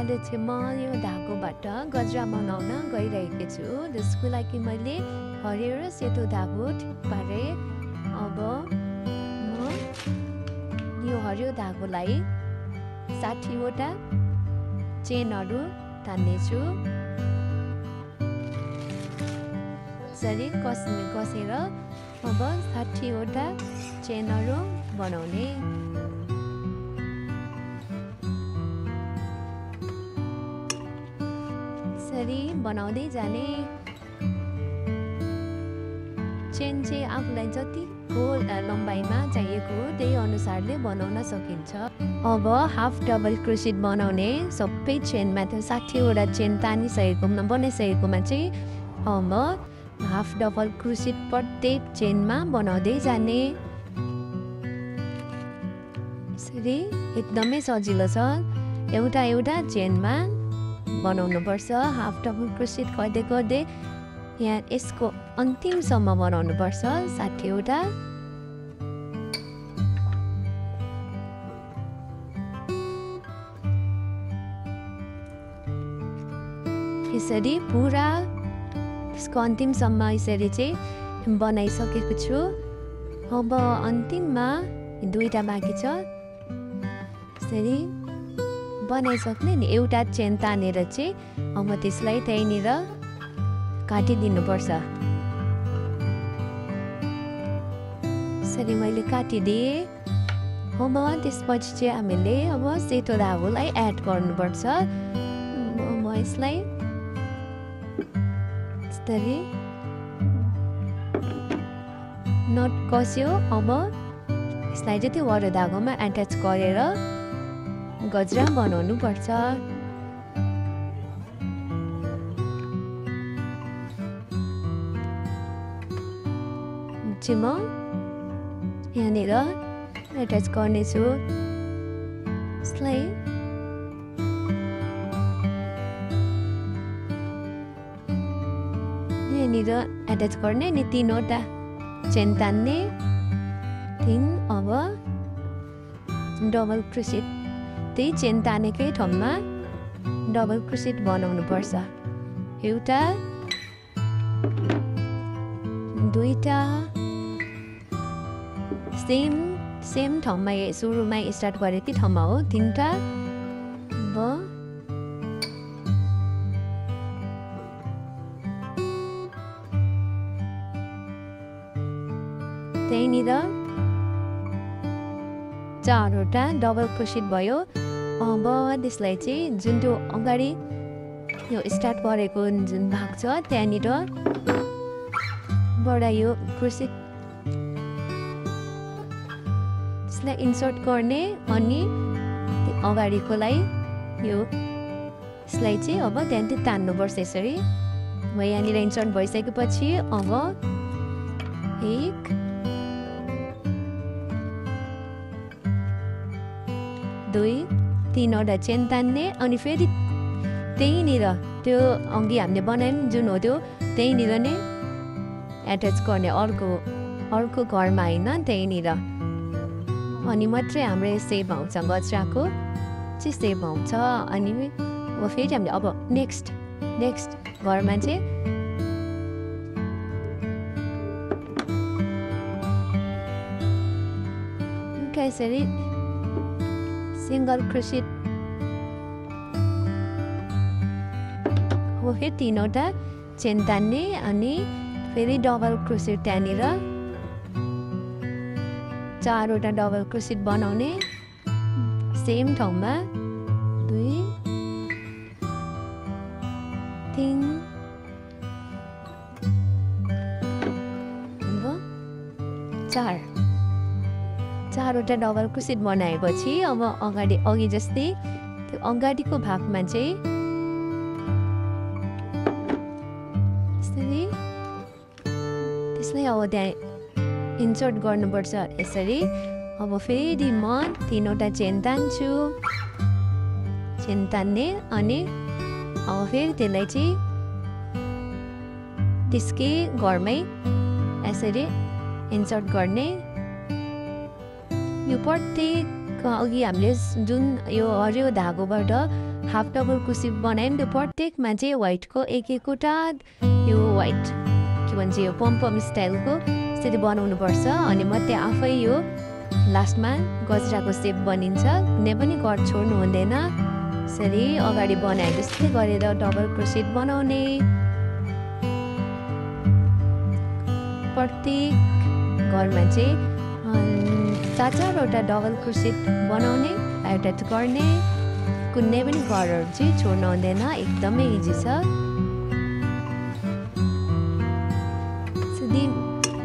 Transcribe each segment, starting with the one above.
आज चाहिँ म यो धागोबाट गजरा बनाउन गइरहेको छु। त्यसको लागि मैले हरियो र सेतो धागो ठिक पारेँ। अब म यो हरियो धागोलाई 60 वटा चेनहरू तान्नेछु। यसरी कसेर अब 60 वटा चेनहरू बनाउने। यसरी बनाउँदै जाने। चेन चाहिँ आफूलाई जतिको लम्बाइमा चाहिएको त्यही अनुसारले बनाउन सकिन्छ। अब हाफ डबल क्रोसेट बनाउने। सबै चेनमा त्यो 60 वटा चेन तानिसकेकोमा बनाइसकेकोमा चाहिँ अब हाफ डबल क्रोसेट प्रत्येक चेनमा बनाउँदै जाने। यसरी एकदमै सजिलो छ। एउटा चेनमा बनाउनु पर्छ। हाफ डबल क्रोसेट गर्दै गर्दै यहाँ यसको अन्तिमसम्म बनाउनु पर्छ 60 वटा। यसरी पुरा यसको अन्तिमसम्म यसरी चाहिँ बनाइसकेको छु। अब अन्तिममा दुईटा बाँकी छ। यसरी बनाइसक्ने नि एउटा चेन तानेर चाहिँ अब त्यसलाई त्यहीँनिर काटिदिनुपर्छ। यसरी मैले काटिदिएँ। अब त्यसपछि चाहिँ हामीले अब सेतो धागोलाई एड गर्नुपर्छ। अब यसलाई यसरी नट कस्यो। अब यसलाई चाहिँ त्यो हरियो धागोमा एट्याच गरेर गजरा बनाउनु पर्छ। चाहिँ म यहाँनिर एट्याच गर्नेछु। यसलाई यहाँनिर एट्याच गर्ने नि 3 वटा चेन तान्ने। 3 अब डबल क्रोसेट त्यही चेन तानेकै ठाउँमा डबल क्रोसेट बनाउनु पर्छ। एउटा दुईटा सेम ठाउँमा सुरुमा स्टार्ट गरेकै ठाउँमा हो। 3टा अब त्यहीँनिर 4 वटा डबल क्रोसेट भयो। अब त्यसलाई चाहिँ जुन त्यो अगाडि यो स्टार्ट गरेको जुन भाग छ त्यहाँनिर बाट यो क्रोसेट त्यसलाई इन्सर्ट गर्ने अनि अगाडिकोलाई यो यसलाई चाहिँ अब त्यहाँदेखि तान्नुपर्छ। यसरी अब यहाँनिर इन्सर्ट भइसकेपछि अब 1 2 3 वटा चेन तान्ने। अनि फेरि त्यहीँनिर त्यो अघि हामीले बनायौँ जुन हो त्यो त्यहीँनिर नै एट्याच गर्ने। अर्को घरमा होइन त्यहीँनिर। अनि मात्रै हाम्रो सेप आउँछ गजराको चाहिँ सेप आउँछ। अनि अब फेरि हामीले अब नेक्स्ट घरमा चाहिँ यसरी सिंगल क्रोसेट अब फेरि 3 वटा चेन तान्ने। अनि फेरि डबल क्रोसेट त्यहाँनिर 4 वटा डबल क्रोसेट बनाउने सेम ठाउँमा। 2 3 4 वटा डबल क्रोसेट बनाएपछि अब अघि जस्तै त्यो अगाडिको भागमा चाहिँ त्यसलाई अब त्यहाँ इन्सर्ट गर्नुपर्छ। यसरी अब फेरि म 3 वटा चेन तान्छु। चेन तान्ने अनि अब फेरि त्यसलाई चाहिँ त्यसकै घरमै यसरी इन्सर्ट गर्ने। यो प्रत्येक अघि हामीले जुन यो हरियो धागोबाट हाफ डबलको सेप बनायौँ त्यो प्रत्येकमा चाहिँ व्हाइटको एक एकवटा यो व्हाइट के भन्छ यो पम स्टाइलको यसरी बनाउनुपर्छ अनि मात्रै आफै यो लास्टमा गजराको सेप बनिन्छ। कुनै पनि कट छोड्नु हुँदैन। यसरी अगाडि बनाए जस्तै गरेर डबल क्रोसेट बनाउने। प्रत्येक घरमा चाहिँ 4-4वटा डबल क्रोसेट बनाउने एट्याच गर्ने। कुनै पनि घरहरू चाहिँ छोड्नु हुँदैन। एकदमै इजी छ।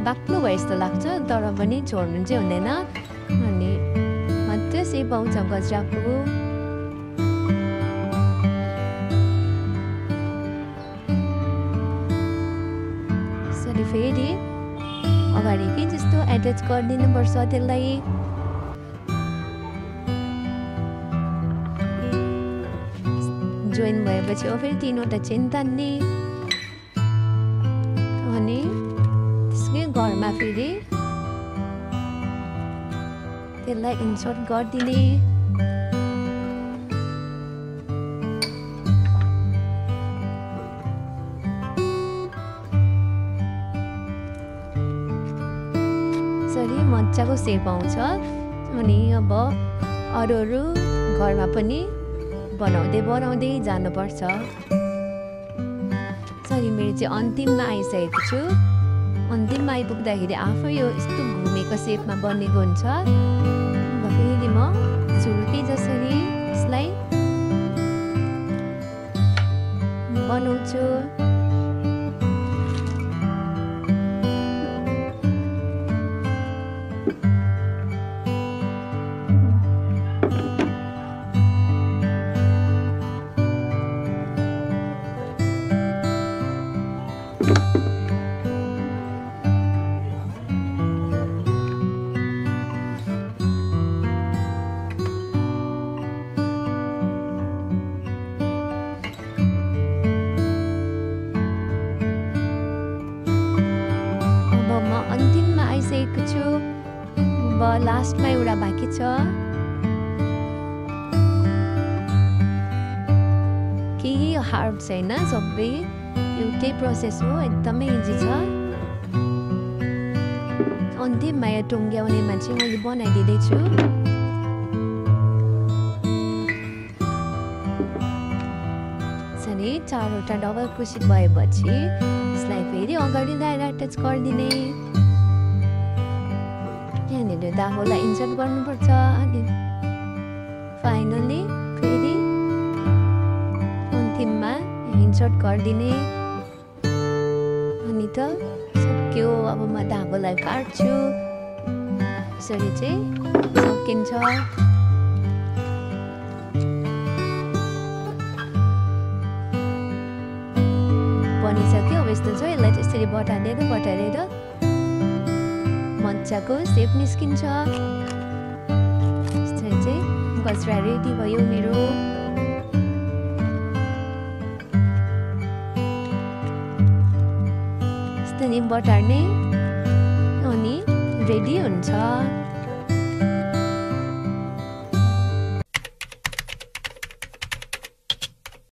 बाक्लो भए जस्तो लाग्छ तर पनि छोड्नु चाहिँ हुँदैन। अनि मात्रै सेप आउँछ गजराको। यसरी फेरि अगाडिकै जस्तो एट्याच गरिदिनुपर्छ त्यसलाई। जोइन भएपछि फेरि 3वटा चेन तान्ने अनि त्यसकै घरमा फेरि त्यसलाई इन्सर्ट गरिदिने। यसरी मजाको सेप आउँछ। अनि अब अरू घरमा पनि बनाउँदै जानुपर्छ। सरी मेरो चाहिँ अन्तिममा आइसकेको छु। अन्तिममा आइपुग्दाखेरि आफै यो यस्तो घुमेको सेपमा बनेको हुन्छ। फेरि म सुरुकै जसरी यसलाई बनाउँछु। अन्तिममा आइसकेको छु। अब लास्टमा एउटा बाँकी छ। केही हार्ड छैन, सबै एउटै प्रोसेस हो। एकदमै इजी छ। अन्तिममा यो टुङ्ग्याउनेमा चाहिँ मैले बनाइदिँदैछु। यसरी 4वटा डबल क्रोसेट भएपछि यसलाई फेरि अगाडि ल्याएर एट्याच गरिदिने। यहाँनिर धागोलाई इन्सर्ट गर्नुपर्छ। अनि फाइनली फेरि अन्तिममा इन्सर्ट गरिदिने। अनि त सक्यो। अब म धागोलाई काट्छु। यसरी चाहिँ सकिन्छ। बनिसक्यो। अब यस्तो छ। यसलाई त्यसरी बटारेर मजाको सेप निस्किन्छ। यसरी चाहिँ गजरा रेडी भयो मेरो। यस्तै बटार्ने अनि रेडी हुन्छ।